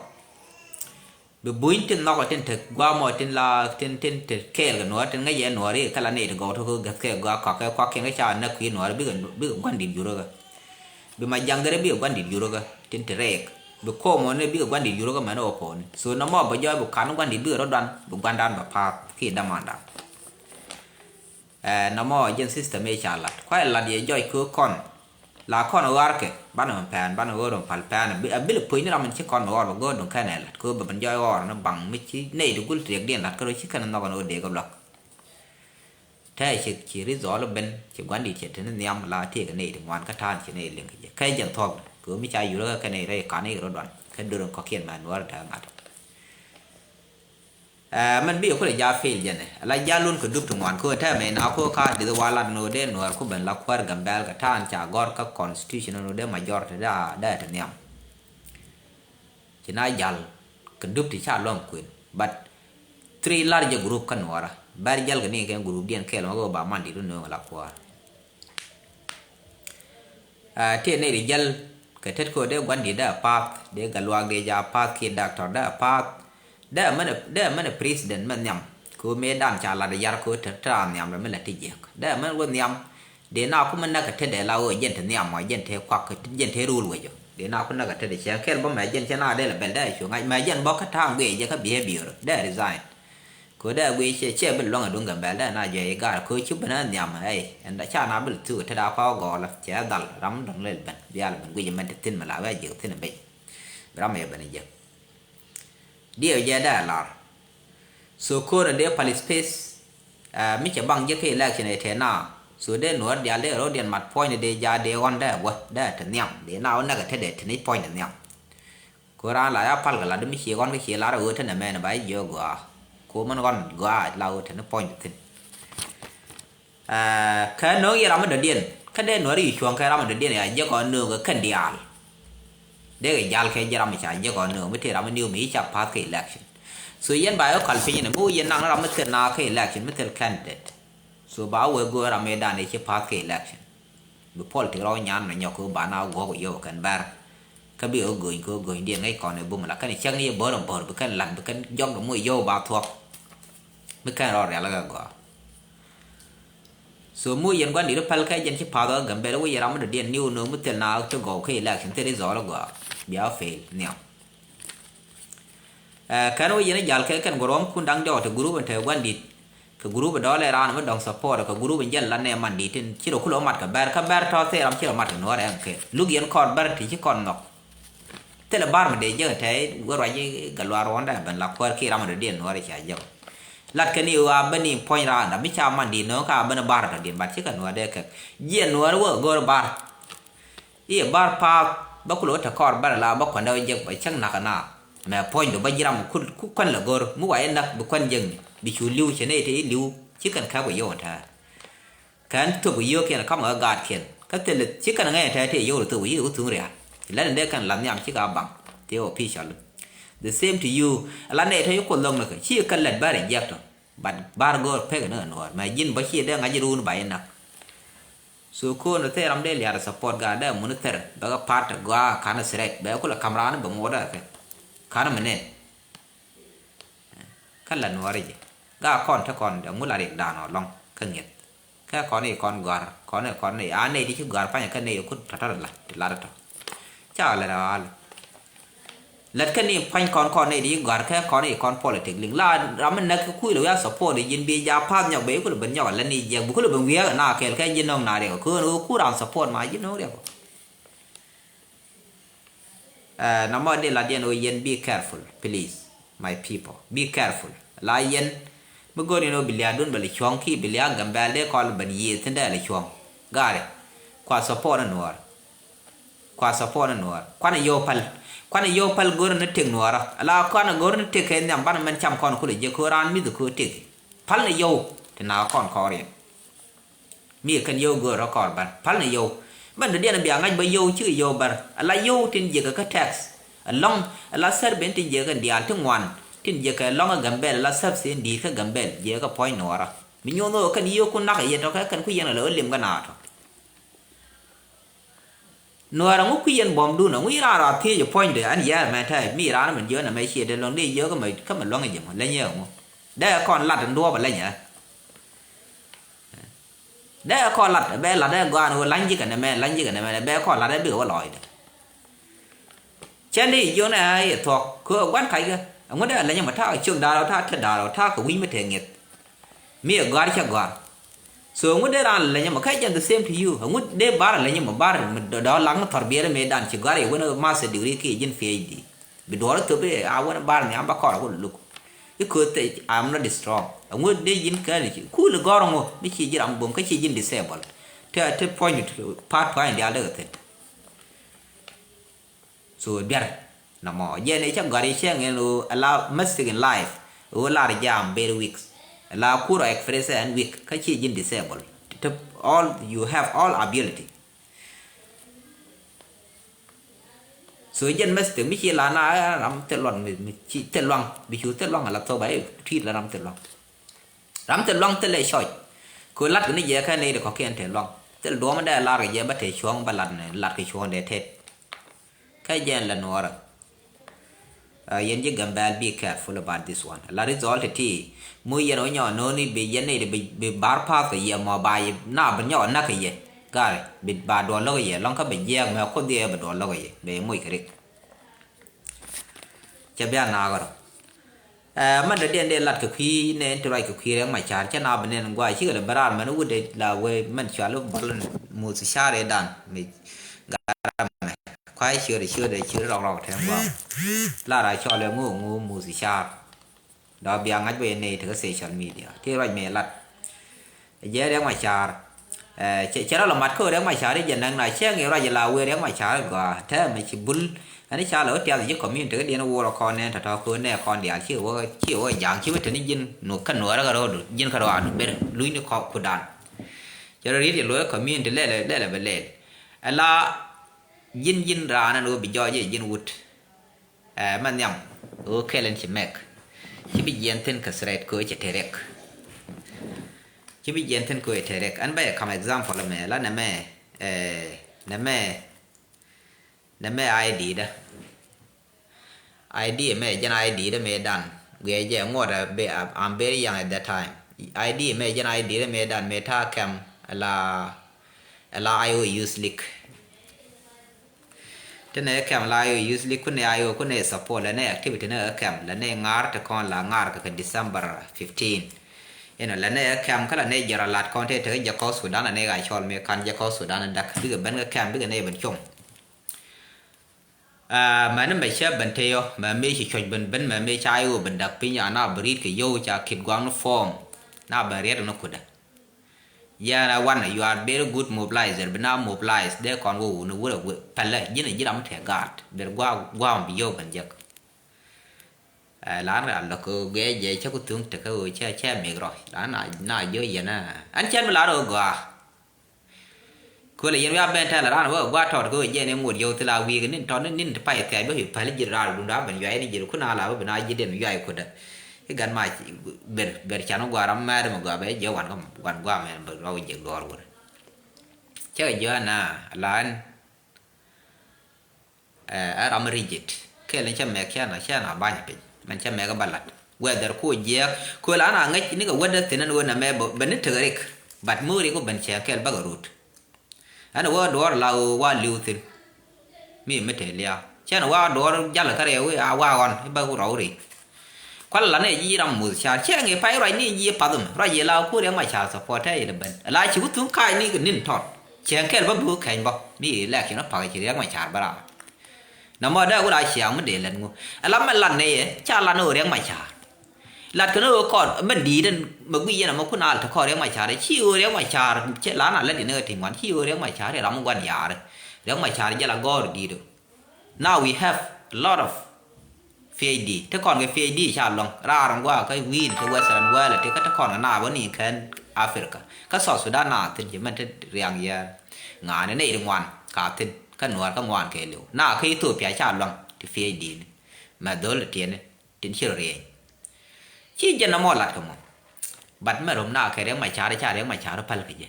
Bi buny tin nhɔk tin te guamɔ tin la tin tin te kɛɛl kɛ nuɔɔri tin ŋäc yɛ nuɔɔri kä la nɛy ti gɔw ti kä gɛth kɛ gua kɔk kɛ kuak kiɛn kä ca näk kui̱ nuɔɔri bi kɛ bi kɛ guan dit yurä kä. Bi ma jaŋdɛ rɛ bikɛ gua̱n dit yurä kä tin ti rɛɛk. Bi ko̱o̱m ɔ ni bikɛ gua̱n dit yurä kä mɛn ɔ ko̱o̱ni so nɔmɔ bɛ jɔɔc bi ka̱n gua̱n dit bikɛ rɔ duan bi gua̱n dan bɛ pa̱a̱th ki däman dan. Ɛ nɔmɔ jɛn system ëë ca lat kuay lat yɛ jɔc köö kɔn. La kɔn ɣa̱r kɛ banɛ mɛ pɛn banɛ ɣöö rɔ pal pɛn a bil puc ni ram in ci kɔn ɣɔr bɛ go̱o̱r duŋ kɛn ɛ lat köö bɛ ben jɔc ɣɔr ni baŋ mi ci nɛy ti gul ti riɛk diɛn lat kärɔ ci kɛn nhɔk ɛn ɣöö dee kɛ luak. Tɛɛ ci ci ri dhɔl ben ci gua̱n dit cɛ teni nhiam la tiek nɛy ti ŋuan kä ta̱a̱n ci nɛy liŋ kɛ jɛ kɛ jɛn thuɔk kɛ mi ca yurä kɛ kɛ nɛy rɛy kan i̱ rɔ duan kɛ dörä kɔkiɛn mɛ nuɔr tɛ ŋa̱t. Ɛ mɛn bi kulɛ ja fail jɛn ɛ la ja lun kɛ dup ti ŋuan kɛ tɛɛ mɛ na ko ka dith wa lat ni wä dee nuɔr ku ben la kuäär Gambɛl kɛ ta̱a̱n ca gɔr kä constitution ni wä dee majority da da ti nhiam. Ci na jal kɛ dup ti ca luɔm kuën but three large group kä nuɔra bɛr jal kɛ ni kɛ group diɛn kɛɛl ma kɛ ba man dit wä nööŋ la kuäär. Aa tiɛ nɛy di jäl kɛ tet kɛ dee gua̱n dit dee a path dee galuak dee ja path kiɛ doctor dee a path. Dee mɛn dee mɛn president mɛ nhiam kɛ mëë dan ca lat yar kɛ te te a nhiam la mi la ti jiɛk dee mɛn wä nhiam. Dee na kumɛ näk kɛ tetdɛ la ɣöö jɛn te nhiam mɔ jɛn te kuak jɛn te rul wecɔ dee na ku näk kɛ tetdɛ cɛ kɛl bä mɛ jɛn cɛ na dee lɛ bɛl dee cu ŋa̱c mɛ jɛn bä kä ta̱a̱ŋ guiɛ jɛ kä behavior dee resign. Kɛ dee guiɛ cɛ cɛ bi luäŋ ɛ duŋ Gambɛl dee na jɔɛ i̱ gaar kɛ cu ben ɛ nhiam ɛ ɛn ca na bi lɛ thuk tetdɛ a kɔk gɔɔlä cɛ dhal ram dɔ̱ŋ lɛl ben bial ben guic mɛn te thi̱n mɛ la wee jiɛk thi̱n ɛ bec. Bi ram ɛ ben ɛ jiɛk. Diɛw jɛ dee lar. So ko̱r a dee participate. Ɛ mi cɛ baŋ jɛ kä election ɛ tɛ na. So dee nuɔr dial dee ro̱diɛn mat puɔ̱ny ni dee ja dee ɣɔn dee guä dee te nhiam dee na ɣɔn näk ɛ te dee te ni puɔ̱ny ni nhiam. Ko̱r an la ya pal kɛ lat mi cie ɣɔn kä cie lar ɛ ɣöö te nɛ mɛn ɛ ba jiɛ gɔaa. Ko̱r mɛn ɣɔn gɔaa la ɣöö te ni puɔ̱ny ni thi̱n. Ɛ kä no̱o̱ŋ yɛ ram mi dɔ̱diɛn kä dee nuɔ̱ri yi cuɔ̱ŋ kɛ ram mi dɔ̱diɛn ya jek ɔ nööŋ kɛ kɛn diaal. Dee kɛ jal kɛ jɛ ram mi ca jek ɔ nööŋ mi tëë ram mi niw mi yi ca path kɛ election. So yɛn ba yɛ kal piny ni mi wä yɛn naŋ ni ram mi thil na kɛ election mi thil candidate. So ba wee go̱o̱r ram mi dan i̱ ci path kɛ election. Bi politik rɔ nyan nɔ nyɔk kɛ ba na guɔk yio̱w kɛn bɛr. Kä bi ɣä göny kɛ ɣä göny diɛn ŋäc kɔn i̱ bum la kɛn i̱ cäk ni yɛ bör ɔ bör bi kɛn lat bi kɛn jɔk dɔ moc yio̱w ba thuɔk. Mi kɛn rɔ rial kɛ gɔaa. So mi wä yɛn gua̱n di̱t päl kɛ jɛn ci pa̱th ɣä Gambɛl wä yɛ ram mi dɔ̱diɛn ni wä nööŋ mi thil na ti gɔw kä election thil i̱ dhɔl i̱ gɔaa bia fail nhiam. Ɛ kɛn wä yɛn i̱ jal kɛ kɛn gɔruɔ̱m kun da̱ŋ jɔk ti group in te gua̱n di̱t. Kɛ group in dɔl ɛ raan mi dɔ̱ŋ support kɛ group in jɛn la nɛ man di̱t in ci rɔ kulɛ wä mat kɛ bɛr kä bɛr tɔ̱ thil ram ci rɔ mat kɛ nuɔ̱ɔ̱r ɛn kɛ luk yɛn kɔn bɛr ti ci kɔn nhɔk. Thilɛ bar mi dee jek tɛy wä ruac i̱ Gatluak Ruɔ̱n dee ben la kuäär kiɛ ram mi dɔ̱diɛn nuɔ̱ɔ̱r i̱ ca jek. Lat kɛn i̱ ɣöö a ben i̱ puɔ̱ny raanda mi ca man di̱i̱t nööŋ ka a ben i̱ bar dɔ̱diɛn bat cikɛ nuɔ̱ɔ̱r dee kɛk. Jiɛn nuɔ̱ɔ̱r wä go̱o̱r bar. I̱ bar pa̱a̱th bä kulɛ wä te kɔɔr bär la bä kuändɛ wä jek bä cäŋ nakä na. Mɛ puɔ̱nydu bä ji̱ ram ku kuän lɛ go̱o̱r mi wa i̱ näk bi kuän jekni bi cu li̱w cɛ nɛy te i̱ li̱w ci kɛn kɛp kɛ yio̱w ɛn tɛ̈r. Kɛn thop kɛ yio̱o̱kiɛn ka̱m kɛ gaatkiɛn. Kä thilɛ ci kɛn ŋäc tɛt ti yio̱w thop kɛ yio̱w thuŋ ria̱a̱n. Lɛn in dee kɛn lath nhiam cikɛ a baŋ ti official. The same to you. Ala nɛy tɔ̱ ci Kuoth lo̱ŋ ni kɛ ci kɛ lät bä reject ɔ. But bar go̱o̱r pek ni kɛ Nuɔɔr mɛ ji̱n bä ci dee ŋa̱c run ba inak. So ko̱n thɛɛr ram dee liaat support gaat dee mun thɛr bɛ kɛ part gɔaa ka̱n threat bɛ kulɛ ka̱m raan bɛ ŋuɔt dee kɛ ka̱n mi nɛn. Kä la Nuɔɔri jɛ ga kɔn te kɔn de ŋu la riɛk dan ɔ lɔŋ kä ŋiɛth. Kä kɔn i̱ kɔn gɔ̱a̱r kɔn i̱ kɔn i̱ a nɛy di ci gɔ̱a̱r panyɛ kä nɛy kut tɔ̱tɔ̱ la ti lat tɔ. Ca lɛ rɛ ɣa̱l. Lät kä ni pany kɔn kɔn nɛy di ci gɔ̱a̱r kä kɔn i̱ kɔn politik liŋ la ram mi näk kä kui̱ lɛ wi̱i̱ a support i̱ ji̱n bi ja path nyɔk bɛ i̱ kulɛ ben nyɔk a lät ni jiɛk bi kulɛ ben wi̱i̱ a na kɛl kä ji̱n nɔŋ na riɛk kä ɣän ɣöö kur ram support ma ji̱n nɔŋ riɛk. Ɛ, nɔmɔ di la diɛn ɣöö yɛn be careful, please, my people. Be careful. La yɛn mi go̱o̱r yɛn ɣöö bi lia̱a̱dun bɛ lɛ cuɔ̱ŋ ki bi lia̱a̱ Gambɛl dee kɔl ben yiëë thi̱n dee lɛ cuɔ̱ŋ. Gaari. Kua support ni Nuɔɔr. Kua support ni Nuɔɔr. Kuanɛ yio̱w päl. Kuanɛ yio̱w päl go̱o̱r ni tëk Nuɔɔrä. Ala kuanɛ go̱o̱r ni tëk kɛ nhiam banɛ mɛn cam kɔn kulɛ jiäk ko̱o̱r raan mi̱th ko̱o̱r tëk. Päl ni yio̱w ti na kɔn kɔɔr yɛn. Mi kɛn yio̱w göör rɔ kɔr bär. Päl ni yio̱w. Mɛn dɔ̱diɛn bia ŋa̱c bä yio̱w cikɛ yio̱w bär. Ala yio̱w tin jiäkä kä tax. Ɛlɔ̱ŋ, ala sɛr ben tin jiäkä diaal ti ŋuan. Tin jiäkä ɛlɔ̱ŋ ɛ Gambɛl, ala sɛr sin di̱i̱t kä Gambɛl, jiäkä puɔ̱ny Nuɔɔrä. Mi nyuɔ̱n ɣöö kɛn yio̱w kun nak ɛ yɛ tɔ̱kɛ kɛn ku yɛn ala ɣä lim kä naatɔ. Nuɔɔrä ŋu ku yɛn buɔ̱mdun, ŋu yi raan rɔ thiec ɛ puɔ̱nydɛ, ɛn yɛɛr mɛ tɛy, mi raan mɛ jiön ɛmɛ ciɛ dee luäŋ dee yio̱w kä mɛ, kä mɛ luäŋ ɛ jɛ mɔ, leny yɛ ŋu. Dee kɔn lat ɛn duɔ̱ɔ̱p ɛ leny ɛ. Dee kɔn lat bɛ lat dee gɔaan ɣöö la̱ny ji̱ kɛn ɛmɛ la̱ny ji̱ kɛn ɛmɛ bɛ kɔn lat dee bikɛ wä lɔɔcdɛ. Cɛn dee jiök nɛ a i̱ thuɔ̱k kɛ ɣöö gua̱n kackɛ ɛŋu dee a leny ɛmɔ ta̱a̱ kɛ ciök da̱a̱r ɔ ta̱a̱ te da̱a̱r ɔ ta̱a̱ kɛ wi̱c mi te ŋi̱eth. Mi ɛ gɔ̱a̱r cɛ gɔ̱a̱r. So ɛŋu dee raan leny ɛmɔ kɛ jɛn the same to you ɛŋu dee bar leny ɛmɔ bar mi dɔ̱ laŋ ni thɔr biɛɛr mëëdan ci gɔ̱a̱r yɛ wen master degree kiɛ ji̱n P H D. Bi duɔɔr thop i̱ a wän bar nhiam ba kɔr a wä luk. I̱ köth thec, I'm not strong. Ɛŋu dee ji̱n kɛn i̱ kul i̱ gɔ̱r ɛŋu mi ci ji̱ ram bom kä ci ji̱n disable. Te, te puɔ̱ny part puɔ̱ny diaal dee kɛ thi̱n. So duer nɔmɔ jɛn i̱ cä gɔ̱r i̱ cäŋ in ɣöö ala mistake in life. Ɣöö lar jam very weak. Ala kur ɔ express ɛn weak kä ci ji̱n disable. Te, all, you have all ability. So jɛn mɛsthek mi ci la na ram thil luaŋ mi, mi ci thil luaŋ bi cu thil luaŋ ala thop a i̱ tui̱t la ram thil luaŋ. Ram thil luaŋ thil ɛ cɔc. Kɛ lat kɛ ni jɛ kɛ nɛy di kɔ̱kiɛn te luaŋ. Thil duɔ̱ɔ̱m dee lar kɛ jɛ bä te cuɔ̱ŋ bä lat ni lat kɛ cuɔ̱ŋ dee tet. Kɛ jɛn la Nuɔɔrä. Ɛ, yɛn ji̱ Gambɛl, be careful about this one. La result ti mu yɛn wä nyɔ noni bi yɛn ni bi, bi bar path kɛ yɛ mɔ ba yɛ na bi nyɔ nak kɛ yɛ. Gari bi ba duɔl lɔk kɛ yɛ lɔŋ kä bi jiɛk mɛ kuth yɛ bi duɔl lɔk kɛ yɛ bɛ moc kɛ rik. Cɛ bia naak rɔ. Ɛ, mɛn dɔ̱diɛn dee lat kɛ kui̱ nɛn ti ruac kɛ kui̱ Riɛk Macar cɛ na bi nɛn gua cikɛ lɛ bɛ raar mɛn wut dee la wee mɛn cual i̱ bɔl muth car i̱ dan mi garamɛ. Kua̱c ciötdɛ ciötdɛ ciöt rɔk rɔk tɛn gua̱a̱k. Lar a cɔl ɛ ŋu ŋu muth car. Dɔ̱ bia ŋa̱c bä yɛ nɛy tekä social media ti ruac mëë lat. Ɛ jɛ Riɛk Macar. Ɛ, cɛ, cɛ rɔ lɔ mat kä Riɛk Macar i̱ jɛ nɛŋ na cɛ ŋi̱i̱c ruac ila wee Riɛk Macar gɔaa tɛmɛ ci bul. Ɛn i̱ ca lɔ wä tiath ji̱ community kä diɛn wä rɔ kɔn nɛn tɔ̱tɔ̱ kä nɛ kɔn diaal ci wä, ci wä ja̱a̱ŋ ci wä teni ji̱n nu kä nuɔrä kä rɔɔdu ji̱n kä rɔɔdu ber luny ni kɔ kudan. Cɛ rɔ riet yɛ luɔy community lɛlɛ, lɛlɛ bɛ lɛl. Ɛla ji̱n, ji̱n raan ɛn wä bi jɔɔc i̱ ji̱n wut. Ɛ, mɛ nhiam ɣöö kɛl in ci mɛk. Ci bi jiɛn thi̱n kɛ threat kɛ ɣöö cɛ te riɛk. Ci bi jiɛn thi̱n kɛ ɣöö cɛ te riɛk. Ɛn bä yɛ kam example mɛ la nɛ mɛ, ɛ, nɛ mɛ, nɛ mɛ I D dä. I D mɛ jɛn I D dä mɛ dan. Guiɛ jɛ ŋuɔt a be, I'm very young at that time. I D mɛ jɛn I D dä mɛ dan mɛ ta̱a̱ kɛm la, la I O Youth League. Ti nɛ kɛm la I O Youth League kunɛ I O kunɛ support lɛ nɛ activity nɛ kɛm lɛ nɛ ŋa̱r ti kɔn la ŋa̱r kɛ kɛ December fifteen. Inɔ lɛ nɛ kɛm kä lɛ nɛ jɛr a lat kɔn tɛ tekɛ jɛ kɔs Sudan lɛ nɛ ka cɔl mi kan jɛ kɔs Sudan dak bikɛ ben kɛ kɛm bikɛ nɛ ben com. Aa, mɛni mɛ cɛ ben teyɔ mɛ mi ci cuɔc ben ben mɛ mi ca I O ben dak piny a na ben riet kɛ yio̱w ca kit gua̱a̱k ni form na ben riet ni kudɛ. Yɛn a wan, you are very good mobilizer, bi na mobilize dee kɔn wä wuni wurɛ wä pɛlɛ ji̱n a ji̱ ram tɛ gaat ber guam bi yio̱w ben jek. Ɛ, lan ral lɔ kɛ gɛ jɛ cä ku thuŋ tekä ɣöö cɛ cɛ mik rɔ lan na, na jiö yɛn a ɛn cɛn mi lar ɣöö gɔaa. Köölɛ yɛn wiaa ben tɛl ran wä gua tɔt kɛ wä jɛn in ŋot yio̱w thil a wi̱i̱ kɛ nin tɔt ni nin ti pay thɛɛc bä hi̱ päl ji̱ raar dunda ben yuay ni ji̱ kun a la bä ben a ji̱ den yuay kodä. I̱ gan ma ber ber can wä gua ram mɛɛt mɛ gua bɛ jiɛ wan kä wan gua mɛ bɛ rɔ wä jiɛ gɔɔr wä. Cɛ kɛ jiɔ na la ɛn ɛ ram rigid. Kɛl in cä mɛk cä na cä na ba̱ny piny mɛn cä mɛk ba lat. Whether ku jiɛk ku la na ŋäc ni kɛ wädä thi̱n ɛn ɣöö nɛ mɛ bä ni tek rik. But mi rik ku ben cɛ kɛl bakɛ rut. Ɛn ɣöö duɔɔr la ɣöö wa li̱w thi̱n. Mi mi te lia̱a̱ cɛn wa duɔɔr jal kä rɛw i̱ a wa ɣɔn i̱ bä ku rɔw ri. Kual la nɛ ji̱ ram muth car cɛ ŋi̱ pay ruac ni ji̱ path mi ruac yɛ la ku Riɛk Macar support ɛ yɛ lɛ ben la ci ku thuŋ kac ni kɛ ni̱n tɔt. Cɛ kɛl bä bi ku kɛny bä mi election pak ci Riɛk Macar bä raar. Nɔmɔ dee wut a ciaŋ mi dee lɛt ŋu. Ɛ la mɛ lat nɛ yɛ ca lat ni ɣöö Riɛk Macar. Lat kɛn ɣöö kɔn mɛ di̱i̱t ɛn mɛ guic yɛn ɛmɛ kun al te kɔn Riɛk Macar ɛ ci ɣöö Riɛk Macar cɛ la na lɛt in ɣä ti ŋuan ci ɣöö Riɛk Macar ɛ ram mi gua̱n ya̱a̱r. Riɛk Macar jɛ la gɔɔr di̱i̱t ɔ. Now we have a lot of PhD. Te kɔn kɛ PhD ca luäŋ raar in gua̱a̱ kä wi̱i̱n kä Western world ti kä te kɔn kɛ naap ni kɛn Africa kä South Sudan na thi̱n ci mɛn te riaŋ yɛ ŋa̱a̱n nɛy ti ŋuan ka thi̱n kä Nuäär kä ŋuan kɛ liw na kä Ethiopia ca luäŋ ti PhD ni mɛ dhol ti tiɛni tin ci rɔ riɛny. Ci jɛn nɔmɔ lat kɛ mɔ. But mɛ rom na kɛ Riɛk Macar ca Riɛk Macar päl kɛ jɛ.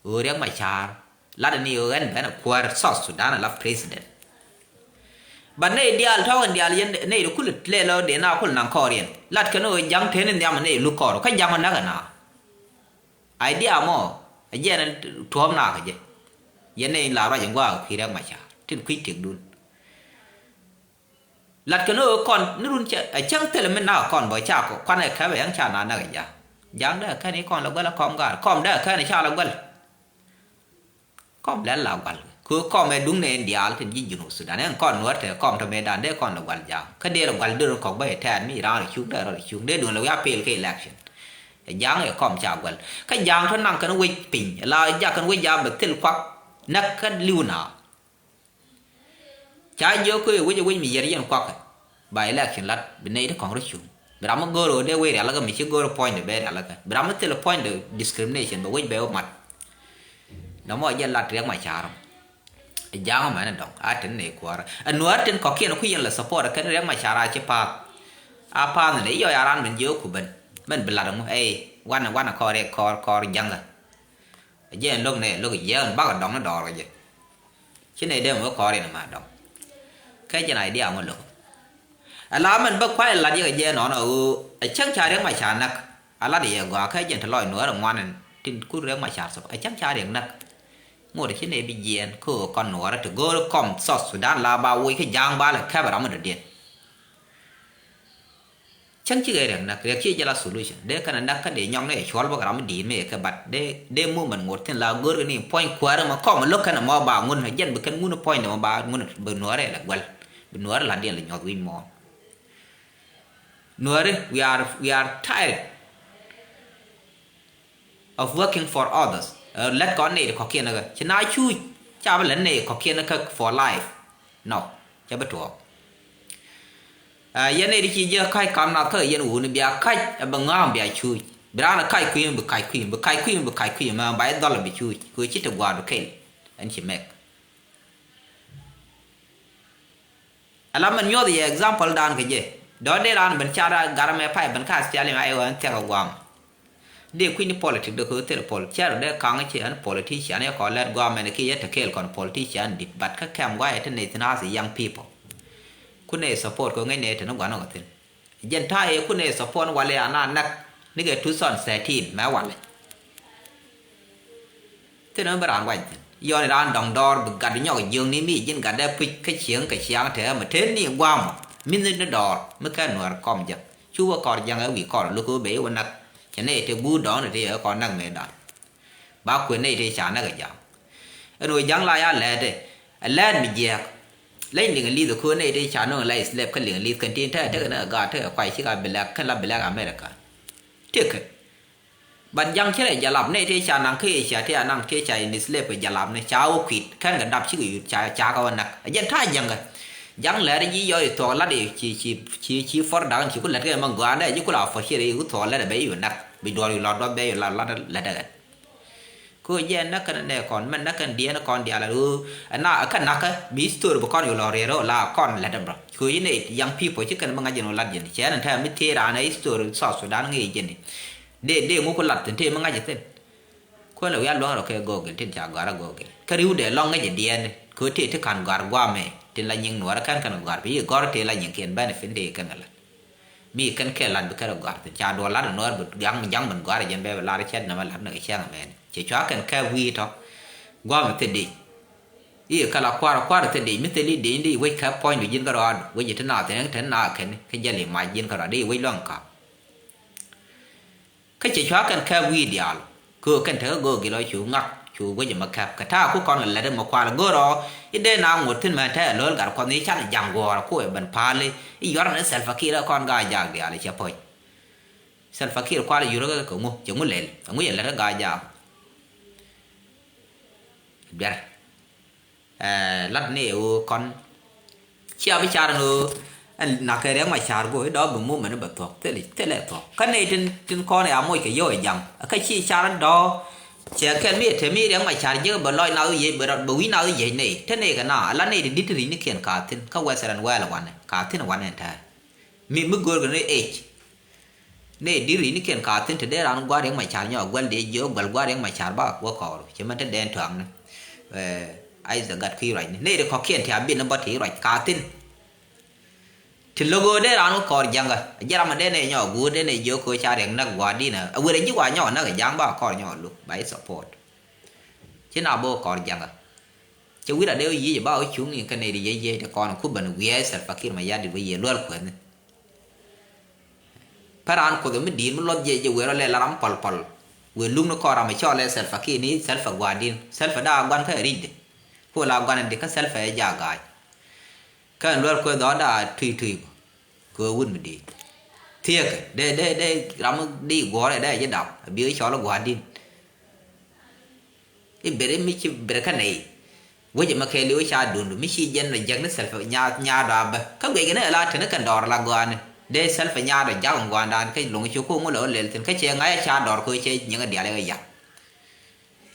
Ɣöö Riɛk Macar lat ni ɣöö ɛn ben kuäär South Sudan ala president. But nɛy diaal tɔ̱ kɛn diaal yɛn nɛy ti kul lɛl ɔ dee na kul naŋ kɔɔriɛn lat kɛn ɣöö ja̱ŋ teni nhiam nɛy luk kɔɔr kä ja̱ŋ ɔ näk ɛna. Idea mɔ ɛ jɛn ɛn tuɔ̱ɔ̱p na kɛ jɛ. Yɛn nɛy la ruac in gua̱a̱k kui̱ Riɛk Macar tin kui̱ tëkdun. Lat kɛn ɣöö kɔn ni run cɛ ɛ cäŋ thilɛ mi nak kɔn bä ca kɔ kuanɛ kɛpɛ yɛn ca na nak ɛ ja̱a̱ŋ. Ja̱a̱ŋ dee kɛn i̱ kɔn lɛ guäl ɛ kɔm gaar kɔm dee kɛn i̱ ca lɛ guäl. Kɔm lɛl la gual kɛ kɔm ɛ duŋ nɛ in diaal tin ji̱ Junub Sudan ɛn kɔn Nuäär te kɔm tɔ mëëdan dee kɔn lɛ gual ja̱a̱ŋ kä dee lɛ gual dee rɔ kɔk bä ɛ tɛɛt mi raan rɔ cuk dee rɔ cuk dee duŋ lɛ wiaa pel kɛ election. Ɛ ja̱a̱ŋ ɛ kɔm ca gual kä ja̱a̱ŋ tɔ naŋ kɛn wec piny la jak kɛn wec ja̱a̱ŋ bɛ thil kuak näk kä li̱w na. Ca jiök kɛ wec ɛ wec mi yɛr yɛn kuakä. Ba election lat bi nɛy ti kɔŋ rɔ cuŋ bi ram mi go̱o̱r ɣöö dee wec rialikä mi ci go̱o̱r point dee bɛ rialikä bi ram mi thil point dee discrimination bɛ wec bɛ wä mat. Nɔmɔ jɛ lat Riɛk Macar ɛ ja̱a̱ŋ mɛn ɛ dɔŋ a tin nɛy kuäärä ɛ Nuäär tin kɔ̱kiɛn ku yɛn lɛ support ɛ kɛn Riɛk Macar a ci pa̱a̱th. A pa̱a̱th ni yɔc a raan min jiök ku ben mɛn bi lat ɛŋu ɛ wanɛ wanɛ kɔɔr riɛk kɔɔr kɔɔr ja̱ŋä. Ɛ jɛ ɛn lo̱k nɛ lo̱k jiɛɛk ɛn bakɛ dɔŋ ni dɔɔr kɛ jɛ. Ci nɛ dee mɛ wä kɔɔr in ma dɔŋ. Kɛ jɛn idea mɔ lo̱k. Ɛ la mɛn bä kuay lat yɛ kɛ jɛ nɔnɔ ɣöö ɛ cäŋ ca Riɛk Macar näk. A lat yɛ gɔaa kɛ jɛn te lɔc Nuäär ŋuan ɛn tin kur Riɛk Macar thop ɛ cäŋ ca Riɛk näk. Ŋot ci nɛ bi jiɛɛn kä ɣöö kɔn Nuäärä te go̱o̱r kɔm South Sudan la ba woc kä ja̱a̱ŋ ba lɛ kɛp ram mi dɔ̱diɛn. Cäŋ cikɛ Riɛk näk Riɛk ci jɛ la solution dee kɛn a näk kä dee nyɔk ni ɛ cuɔl bä kɛ ram mi di̱i̱t mi ɛ kɛ bat dee dee movement ŋot thi̱n la go̱rkɛ ni puɔ̱ny kuäärä mɛ kɔm ɛ lo̱k kɛn ɛ mɔ ba ŋun ɛ jɛn bi kɛn ŋun ɛ puɔ̱ny dee mɔ ba ŋun ɛ bi Nuäärɛ lɛ guäl bi Nuäärɛ la̱tdiɛn lɛ nyuɔth wi̱c mɔ. Nuäärä we are we are tired of working for others. Lät kɔn nɛy ti kɔ̱kiɛn kä ci na cuuc ca bi lät nɛy kɔ̱kiɛn kä for life. No, ca bi tuɔɔk. Yɛn nɛy ti ci jiɛ ka̱c kam nath kä yɛn wuni bia ka̱c a bi ŋa̱a̱m bia cuuc bi raan ka̱c kui̱m bi ka̱c kui̱m bi ka̱c kui̱m bi ka̱c kui̱m mɛ ba i̱ dhɔl a bi cuuc kɛ ci ti gua̱a̱r bi kɛl. Ɛn ci mɛk. Ala mɛn nyuɔth yɛ example dan kɛ jɛ dɔ̱ dee raan ben car gat mɛ pay ben ka Australia mɛ ayɛ wä ɛn thiak a guam. Dee kui̱ni politic dee kɛ thil pol cɛr dee kaŋ ci ɛn politician yɛ kɔ lɛt guam ɛn ki yɛ te kɛɛl kɔn politician dit but kä kɛm guayɛ te nɛ thin as young people. Kun nɛ support kɛ ŋäc nɛ te ni guan kɛ thin. Jɛn ta̱a̱ ëë kun ëë support walɛ ana näk nikɛ two thousand thirteen mɛ walɛ. Thin mi bi raan wac thin yɔn raan dɔŋ dɔɔr bi gat nyɔk jiökni mi ji̱n gat dee puc kä cieŋ kɛ ciaŋ te mɛ ten ni guam mi ni ni dɔɔr mi kɛ nuɛr kɔm jɛ. Cu wä kɔr jaŋ ɛ wi̱i̱ kɔr luk wä ben wä näk cɛ nɛy te guur dɔɔn te yɛ kɔr näk mëë dan. Ba kuën nɛy tëë ca näk ɛ ja̱a̱ŋ. Ɛn ɣöö ja̱ŋ la ya lɛɛt ɛ ɛ lɛɛt mi jiɛɛk. Leny liŋ li̱th ɛ köö nɛy tëë ca nöŋ la slave kä liŋ li̱th kɛn tin te tekɛ ni ɛ gaat tekɛ kuay cik a black kɛn la black America. Tekɛ. But ja̱ŋ ci rɛ jalap nɛy tëë ca naŋ kä Asia tëë a naŋ tëë ca in slave kɛ jalap ni ca wä kui̱t kɛn kɛ dap cikɛ yut ca ca kɛ wä näk ɛ jɛn ta̱a̱ ja̱ŋ kɛ. Ja̱ŋ lɛɛt ji̱ yɔc thuɔk lat i̱ ci ci ci ci for da̱k ci ku lät kɛ mɛ gɔaa dee ji̱ ku la for ci rɛ i̱ ku thuɔk lät ɛ bɛ i̱ wä näk bi duɔr i̱ lɔt duɔth bɛ i̱ la lat lät ɛ kɛ. Kɛ Kɛ ɣöö jɛ näk kɛn nɛ kɔn mɛn näk kɛn diɛn kɔn diaal a ɣöö ɛna kä nakä bi story bi kɔn yɛ lɔ riɛr ɣöö la kɔn lɛt ɛmrɔ kɛ ɣöö yɛn ɛ young people ci kɛn mi ŋa̱c yɛn ɣöö lat yɛn cɛ ɛn tɛm mi thiee raan ɛ story South Sudan ŋi̱i̱c jɛn i̱ dee dee ŋuk lat thi̱n tëë mi ŋa̱c ɛ thi̱n. Kuäär lɛ wiaa luäŋ rɔ kɛ Google tin ca gɔ̱a̱r a Google kä ri̱wdɛ lɔ̱ŋ ŋäc ɛ diɛɛn kɛ ɣöö tëë ti ka̱n gɔ̱a̱r guamɛ tin la nyiŋ nuɔɔr kɛn kɛn gɔ̱a̱r bi i̱ gɔ̱r tëë la nyiŋ kiɛn benefit tëë kɛn kɛ lat. Mi kɛn kɛ lat bi kɛn rɔ gɔ̱a̱r thi̱n ca duɔl lat nuɔɔr bi gaŋ ja̱ŋ ben gɔ̱a̱r jɛn bɛ lar cɛt nɛmɛ lat ni kɛ cɛŋ mɛn cɛ cua kɛn kɛ wi̱i̱ tɔ. Guamɛ thil dic i̱ kɛ la kua̱r kua̱r thil dic mi thil i̱ dic di wec kɛ puɔ̱nydu ji̱n kɛ rɔɔd wec i̱ ti naath thi̱n te naath kɛn kä jɛl i̱ mac ji̱n kɛ rɔɔd i̱ wec luäŋ ka̱p. Kä cɛ cua kɛn kɛp wi̱i̱ diaal kɛ ɣöö kɛn te kä Google ɔ cu ŋak cu guic ɛmɛ kɛp kɛ ta̱a̱ ku kɔn kɛ lät ɛmɛ kual go̱r ɔ i̱ dee na ŋot thi̱n mɛn te ɛ lo̱l gat kuɔth ni can ja̱ŋ guɔ̱ɔ̱r ku ɛ ben pa̱a̱li i̱ yuɔr ni Salva Kiir ɛ kɔn gaa jaak diaal ɛ cɛ puɔ̱ny. Salva Kiir kual yur kä kɛ ŋu cɛ ŋu lɛl ɛ ŋu cɛ lät kä gaa jaak. Duer. Lat ni ɣöö kɔn cia bi car ni ɣöö ɛn nak kɛ Riɛk Macar go̱o̱r i̱ dɔ̱ bi movement bɛ thuɔ̱k thilɛ thilɛ thuɔ̱k kä nɛy tin tin kɔn ɛ amoc kɛ yio̱w ɛ jaŋ kä ci car dɔ̱. Cɛ kɛn mi ɛ te mi Riɛk Macar jiäk bɛ lɔc nath wi̱i̱ bɛ rɔt bɛ wi̱i̱ nath wi̱i̱ jiɛc nɛy te nɛy kɛ na ala nɛy ti di̱t ti ri̱c ni kiɛn ka thi̱n kä Western world wanɛ ka thi̱n wanɛ ɛn tɛ̱̈ɛ̱̈. Mi mi go̱o̱r kɛ ni age. Nɛ di̱t ri̱cnikiɛn ka thi̱n te dee raan gua̱a̱r Riɛk Macar nyɔk gua̱l dee jiök gua̱l gua̱a̱r Riɛk Macar ba wä kɔɔr cɛ mɛn te dee tuaŋni. Isaac gat kui̱ ruacni nɛ ri kɔ̱kiɛn ti a bin ni bä ti ruac ka thi̱n. Ti lo̱k ɣöö dee raan wä kɔɔr ja̱ŋä a ji̱ ram a dee nɛ nyɔk guur dee nɛ jiök kɛ ca Riɛk näk gua̱a̱r di̱n a wer a ji̱ wa nyɔk näk a ja̱ŋ ba kɔɔr nyɔk luk ba i̱ support. Ci na bä wä kɔɔr ja̱ŋä. Cɛ wi̱r a dee wä yic ba wä cuŋ in kä nɛy ri yec yec ti kɔn ku ben wiɛɛc Salva Kiir Mayardit wä yiëë luäl kuɛni. Pä raan kuoth mi di̱i̱t mi luɔth jiɛc jɛ wëë rɔ lɛ la ram pɔl pɔl. Wëë luk ni kɔn ram mi cɔɔl ɛ Salva Kiir ni Salva gua̱a̱r di̱n Salva daa gua̱n kä ɛ ri̱cdɛ. Kuɔ la gua̱n in di kä Salva ɛ jaak ga̱a̱c. Kä ɛn luɛl kueth dhɔ̱ɔ̱n daa tui tui bä. Kɛ ɣöö wut mi di̱i̱t thiëëkɛ dee dee dee ram mi di guɔ̱ɔ̱rɛ dee ji̱ dap a bi ɣä cɔl i̱ gua̱a̱r di̱n. I̱ ber i̱ mi ci ber kä nɛy. Wec ɛmɛ kɛɛliw i̱ ca duundu mi ci jɛn rɔ jek ni Salva nyaar nyaar dɔaa bä kä guic kɛ ni ala teni kɛn dɔɔr la gɔaani. Dee Salva nyaar dɔ jak in gɔaandan kä loŋ ci ko̱o̱ŋ wä lɛ wä lɛl thi̱n kä cɛ ŋa̱c a ca dɔɔr kɛ cɛ nyiŋ a diaal i̱ kä ya̱.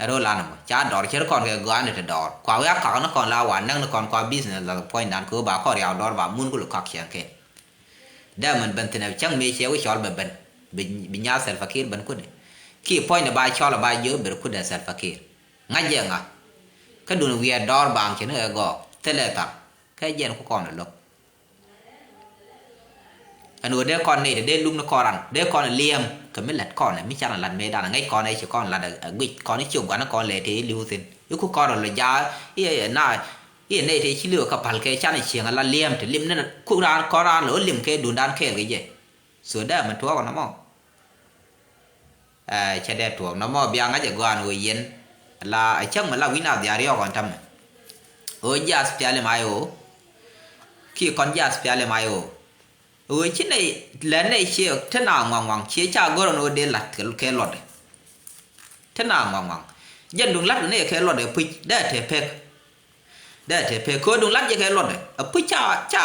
Ɛ ro̱o̱ lan ɛmɔ ca dɔɔr cɛ ri kɔn kɛ gɔaani ti dɔɔr kua wi̱i̱ a kak ni kɔn la wa näk ni kɔn kua business la puɔ̱nydan kɛ ɣöö ba kɔn riaw dɔɔr ba mun ku lɛ kak cɛn kɛn. Dee mɛn ben thi̱n ɛ cäŋ mëë cɛ wi̱i̱ cɔl bɛ ben. Bi nyaar Salva Kiir ben kudɛ kiɛ puɔ̱nydɛ ba cɔl ɛ ba jiök ber kudɛ Salva Kiir. Ŋa̱c jɛ ŋa. Kä dun wiɛɛt dɔɔr baaŋ cɛ ni ɣɛ gɔɔk thilɛ thar kä jɛn ku kɔn ɛ lo̱k. Ɛn ɣöö dee kɔn nɛy te dee luk ni kɔn ran dee kɔn ɛ liɛm kɛ mi la̱t kɔn ɛ mi can ɛ la̱t mëëdan ɛ ŋäc kɔn ɛ ci kɔn la̱t ɛ guic kɔn i̱ ci gua̱n kɔn lɛ te i̱ li̱w thi̱n i̱ ku kɔn rɔ lɔ jaak i̱ ɛ na i̱ ɛ nɛy te ci li̱w ɛ kä pa̱l kɛ can ɛ cieŋ ɛ la liɛm te lim ni ku raan kɔn raan lɔ lim kɛ dundan kɛɛl kɛ jɛ. So dee mɛ tuɔɔk ɛ nɔmɔ. Ɛ cɛ dee tuɔɔk nɔmɔ bia ŋa̱c ɛ gɔaa ni ɣöö yɛn la ɛ cäŋ mi la wi̱na dhiaar yɔɔk ɣɔn tamɛ. Ɣöö ji̱ aspialim ay ɣöö kiɛ kɔn ji̱ aspialim ay ɣöö ɣöö ci nɛy lɛ nɛy ciɛ te na ŋuaŋ ŋuaŋ ciɛ ca gör ɣɔn ɣöö dee la̱t kɛ luɔtdɛ. Te na ŋuaŋ ŋuaŋ jɛn duŋ la̱t kɛ nɛy kɛ luɔtdɛ puc dee te pek. Dee te pek kööduŋ lat jɛ kɛ luɔtdɛ a puc ca ca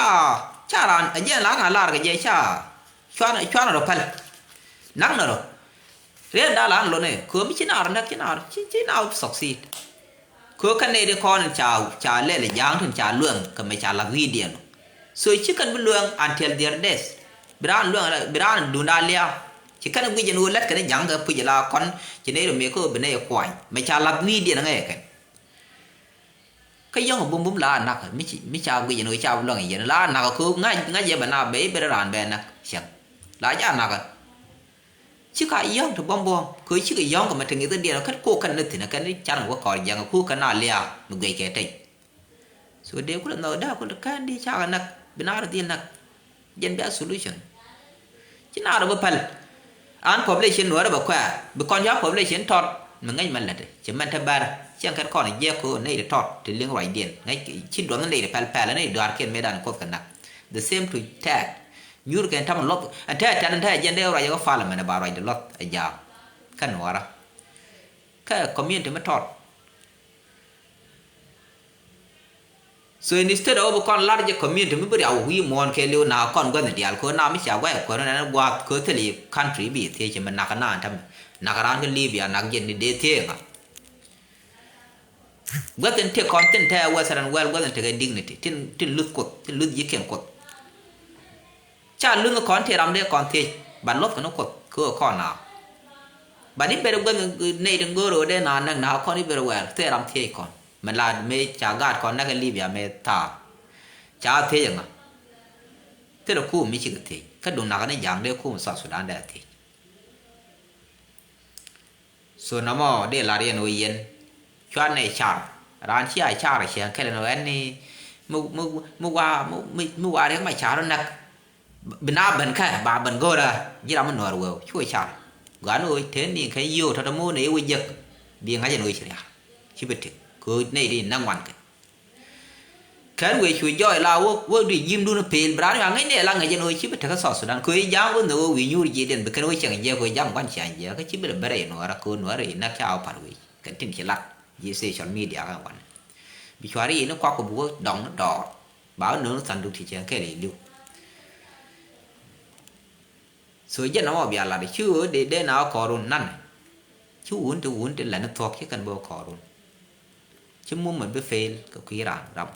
ca raan a jɛn la na lar kɛ jɛ ca cuan cuan rɔ päl. Nak na rɔ riɛn da la na luɔtdɛ köö mi ci na rɔ näk ci na rɔ ci ci na rɔ succeed. Köö kä nɛy di kɔn ca ca lɛl ja̱a̱ŋ tin ca luɛŋ kɛ mɛ ca lath wi̱i̱diɛn. So ci kɛn bi luɛŋ until their death. Bi raan luɛŋ bi raan duŋda lia̱a̱ ci kɛn guic ɛn ɣöö lät kɛn ja̱a̱ŋ kɛ puc la kɔn ci nɛy rɔ mëë kä ɣöö bi nɛy kuany mɛ ca lath wi̱i̱diɛn ŋäc kɛn. Kä yɔ̱ŋ bum bum la nakä mi ci mi ca guic ni ca bi luäŋ yɛn la nakä ko ŋa̱c ŋa̱c yɛ bɛ na bɛ i̱ bɛ raan bɛ nak cäŋ la ja nakä. Ci ka yɔ̱ŋ ti buɔ̱m buɔ̱m ko ci kɛ yɔ̱ŋ kɛ mɛ ti ŋi̱th diɛn kä ko kɛn ni thi̱n kɛn ni can wä kɔr jɛŋ ko kɛn na liaak mi guic kɛ tec. So dee kulɛ nhɔk dee kulɛ kɛn di ca kɛ nak bi na rɔ dhil nak. Jɛn bia solution. Ci naar bä päl. An population nuɔrɛ bɛ kuɛɛr bi kɔn ca population tɔt mi ŋäc mɛ lätɛ ci mɛn te bɛr. Ciɛŋ kɛn kɔn jiɛk ko nɛy ti tɔt ti liŋ ruacdiɛn ŋäc ci duɔth nɛy ti pɛl pɛl nɛy duaarkiɛn mëëdan kuoth kɛ nak. The same to tɛɛt nyuur kɛn tam luɔth ɛn tɛɛt tɛɛt ɛn tɛɛt jɛn dee ruac ɛ kɛ parliament ɛ ba ruacdɛ luɔth ɛ jaam. Kä nuɔrä kä community mi tɔt. So instead of bi kɔn lar jɛ community mi bi riaw wi̱i̱ muɔ̱ɔ̱n kɛ liw nak kɔn gua̱th diaal kɛ na mi cia gua̱c kuäär nɛn gua̱a̱th kɛ thil i̱ country bi thiec mi nak naan tämɛ nak raan kä Libya nak jɛ ni dee thiec ŋa. Guäth in tëë kɔn thin tɛɛ Western world, guäth in tekɛ dignity, tin, tin luth Kuoth, tin luth ji̱ kiɛn Kuoth. Ca luth ni kɔn tëë ram dee kɔn thiec, but luɔth kɛ ni Kuoth kɛ ɣöö kɔn naath. But i̱ ber guäth nɛy tin go̱o̱r ɣöö dee naath näk naath kɔn i̱ ber wɛɛl, thil ram thiec kɔn. Mi la mëë ca gaat kɔn näk ɛ Libya mëë thaar. Ca thiec ɛŋa? Thilɛ kum mi cikɛ thiec. Kä duŋ nakä ni ja̱a̱ŋ dee kum South Sudan dee thiec. So nɔmɔ dee lar yɛn ɣöö yɛn cuanɛ nɛy car. Raan cia car cɛ kɛl ɛn ɣöö ɛn ni mi, mi, mi wa, mi, mi, mi wa riɛk ma car näk. Bi na ben kä ba ben go̱o̱rä ji̱ ram mi nuɔɔr wëë cu car. Gua̱n ɣöö te ni kɛ yio̱w tɔ̱tɔ̱ mo̱o̱n ɛ i̱ wä jek. Bi ŋa̱c ɛn ɣöö ci ria̱a̱r. Ci bi tëk kɛ ɣöö nɛy di näk ŋuan kɛ. Kɛn wëë cu jɔɔc la wä, wä di ji̱mdun pil bi raan ɣöö ŋäcni ɛ la ŋäc ɛn ɣöö ci bi tekä South Sudan kɛ ɣöö i̱ ja̱a̱ŋ wä nhök ɣöö wi̱i̱ nyuur ji̱ diɛn bi kɛn wä cieŋ jiɛk kɛ ɣöö ja̱a̱ŋ gua̱n ciaŋ jiɛk kä ci bi lɛ bärɛ i̱ nuɔɔrä kɛ ɣöö nuɔɔrä i̱ näk ca wä pa̱r wec kɛn tin ci lat ji̱ social media kɛ gua̱n. Bi cua̱r i̱ ni kuak kɛ bi wä dɔŋ ni dɔɔr ba wä nööŋ ni thanduk ti cieŋ kɛɛl i̱ li̱w. So jɛn nɔmɔ bia lat ci ɣöö dee dee na wä kɔɔrun nan. Ci wun ti wun ti lɛn ni thuɔ̱k ci kɛn bä wä kɔɔrun. Ci mumɛ bi fail kɛ kui̱ raan ram.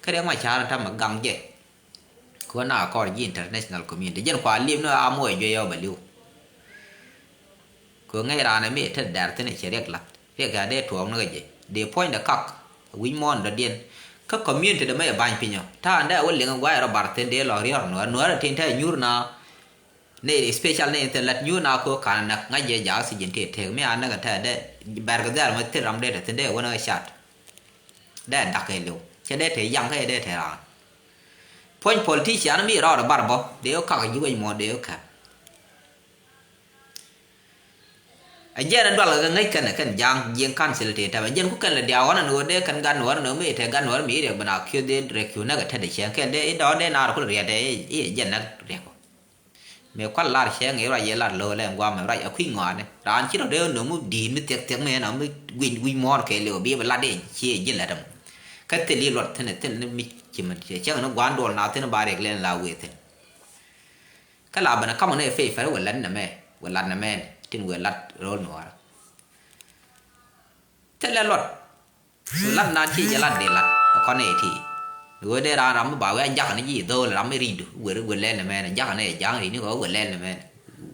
Kä riɛk ma ca̱r tamɛ gaŋ jɛ. Kɛ ɣöö na kɔr ji̱ international community jɛn kua liep ni a muɔc juey ɔ bɛ li̱w. Kɛ ɣöö ŋäc raan ɛ mi ɛ tet dɛr thi̱n ɛ cɛ riɛk la̱t riɛk a dee tuɔɔk ni kɛ jɛ dee puɔ̱nydɛ kak. Wi̱c muɔ̱ɔ̱n dɔ̱diɛn kä community dɛ mɛ ɛ ba̱ny piny ɔ ta̱a̱ dee a wä liŋ ɛ guay rɔ bar thi̱n dee lɔ riɔr nuɔ̱ɔ̱r nuɔ̱ɔ̱r ɛ tin te nyuur na. Nɛy especial nɛy in thil lat nyuur na ko̱ ka̱n näk ŋa̱c jɛ jaak oxygen tëë tek mi a näk in te dee bɛr kɛ dhɛl mɛ thil ram dee te thi̱n dee wänä kɛ cat. Dee dak kɛ liw cɛ dee te yaŋ kä dee te raan. Puɔ̱ny politician mi rɔɔdɛ bar bɔ dee wä kak ji̱ wec muɔ̱ɔ̱n dee wä kɛ. Ɛ jɛn ɛ dual kɛ ŋäc kɛn kɛn ja̱a̱ŋ jiɛŋ council tëë tɛmɛ jɛn ku kɛn lɛ diaw ɣɔn ɛn ɣöö dee kɛn gat nuɔ̱ɔ̱r ɛn ɣöö mi tɛ gat nuɔ̱ɔ̱r mi riɛk bi na kiöth dee rɛk kiu näk ɛ tetdɛ cieŋ kɛl dee i̱ dɔ̱ɔ̱r dee naar kulɛ riɛt ɛ i̱ jɛn näk riɛk ɔ. Mëë kual lar cieŋ i̱ ruac yɛ lar lo̱o̱ lɛ ŋuam ɛ ruac ɛ kui̱ ŋɔaani raan ci rɔ dee no̱o̱ŋ mi di̱i̱t mi thiɛk thiɛk mi ɛn ɔ mi guic wi̱c muɔ̱ɔ̱r kɛɛliw bi bɛ lat i̱ cie ji̱ lɛt ɛmɔ. Kä thil i̱ luɔt thi̱n thi̱n mi ci mi cieŋ ni gua̱a̱n duɔl na thi̱n ba riɛk lɛn la wëë thi̱n. Kä la ben a ka̱m ɣän ɛ pay fɛr wëë lat nɛmɛ wëë lat nɛmɛ tin wëë lat ro̱l nuɔɔrä. Thilɛ luɔt. So lat naan ci jɛ lat dee lat ɛ kɔn ɛ ti. Ni wee dee raan ram mi ba wee a jakä ni ji̱ dho̱o̱l ram mi ri̱cdu wëë wëë lɛl nɛmɛ ni jakä ni ɛ ja̱a̱ŋ ri̱c ni kɛ wee lɛl nɛmɛ ni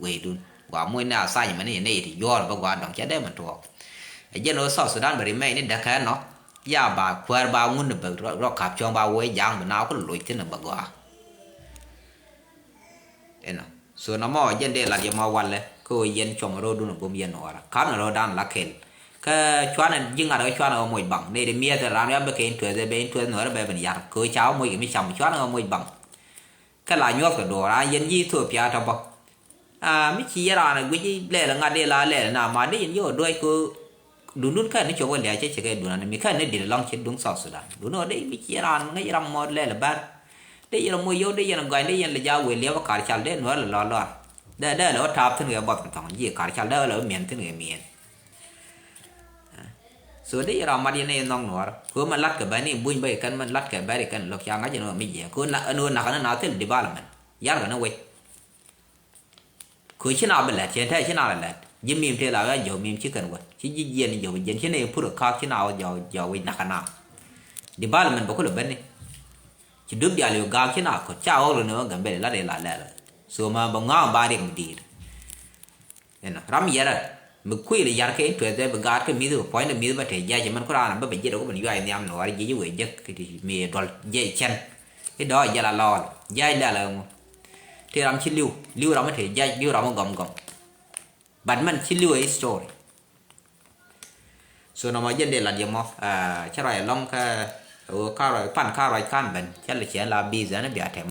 wee dun. Gua muc ni a thany mɛ ni yɛ nɛy ti juɔ̱ɔ̱r bä gua dɔ̱ŋ cɛ dee mɛ tuɔɔk. Ɛ jɛn wee South Sudan bɛ ri mɛy ni däkɛ nɔ. Ya ba kuäär ba ŋun ni bɛ rɔ kap cuɔ̱ŋ ba wee ja̱a̱ŋ bi na wä ku loc thi̱n ni bɛ gua. Inɔ so nɔmɔ jɛn dee lat yɛ mɔ walɛ kä ɣöö yɛn cuɔmɔ ro̱o̱dun a bum yɛn nuɔɔrä ka̱n rɔ̱dan la kɛl. Kä cuanɛ ji̱ ŋa̱t ɣä cuanɛ ɣä moc baŋ nɛy di miɛth in raan wiam bä kɛ in tuɛth ɛ bɛ in tuɛth nuɔɔrä bɛ ben yar kɛ ɣöö ca ɣä moc kɛ mi cam cuanɛ ɣä moc baŋ. Kä la nyuɔth kɛ duɔɔr an yɛn ji̱ Ethiopia tɔ̱ bä. A mi ci yɛ raan ɛ guic lɛɛl ŋa̱t dee la lɛɛl na ma dee yɛn yɛ ɣä duɔ̱c kɛ ɣöö Duŋdun kɛn ni cop kɛ lia̱a̱ cɛ cɛ kɛ duŋ ani mi kɛn ni di̱t ɛlɔ̱ŋ cɛ duŋ South Sudan. Duŋ ɔ dee mi ci raan ŋäc ram mɔt lɛl bär. Dee yɛn moc yio̱w dee yɛn gɔany dee yɛn lɛ jaak wëë liɛp ɛ kar cal dee nuɔ̱ɔ̱r lɛ lɔ lɔr. Dee dee lɛ wä taap thi̱n kɛ buɔth kɛ thɔŋ ji̱ kar cal dee lɛ wä miɛn thi̱n kɛ miɛn. So dee yɛn ram mat yɛn ni yɛn nhɔk nuɔ̱ɔ̱r. Kɛ ɣöö mɛn la̱t kɛ bɛn ni buny bä yɛ kɛn mɛn la̱t kɛ bɛr yɛ kɛn lo̱k ca ŋa̱c yɛn ɣöö mi jiɛɛk kɛ ɣöö nak kɛ na thil development. Yarkɛ ni wec. Kɛ ci na bi lɛt cɛ tɛ ci na lɛ lɛt ji̱ mim tëë la wä jɔw mim ci kɛn wä ci ji̱ jiɛn jɔw jiɛn ci ne pur kaak ci na wä jɔw jɔw wi̱c nak na. Development bä kulɛ ben ni. Ci dup dial yu gaak ci na kot ca ɣɔk run ni wä Gambɛl la dee la lɛl. So ma bɛ ŋa̱a̱ŋ ba rik mi di̱i̱t. Inɔ ram yɛrɛ mi kuil yar kɛ interest dɛ bi gaat kɛ mi̱th kɛ puɔ̱ny dɛ mi̱th bä te jiac mɛn ku raan bä bɛ jiɛt ku ben yuac nhiam ni war jiɛc wee jek kɛ ti mi duɔl jiɛc cɛn. I̱ dɔ̱ɔ̱c jɛ la lɔɔl jiac lɛl ɛŋu. Ti ram ci li̱w li̱w ram mi te jiac li̱w ram mi gɔm gɔm. But mɛn ci li̱w ɛ story. So nɔmɔ jɛn dee lat yɛ mɔ cä ruac ɛlɔ̱ŋ kä ɣöö ka ruac pan ka ruac kan ben cä lɛ ciɛ la busy ɛn bia tɛm.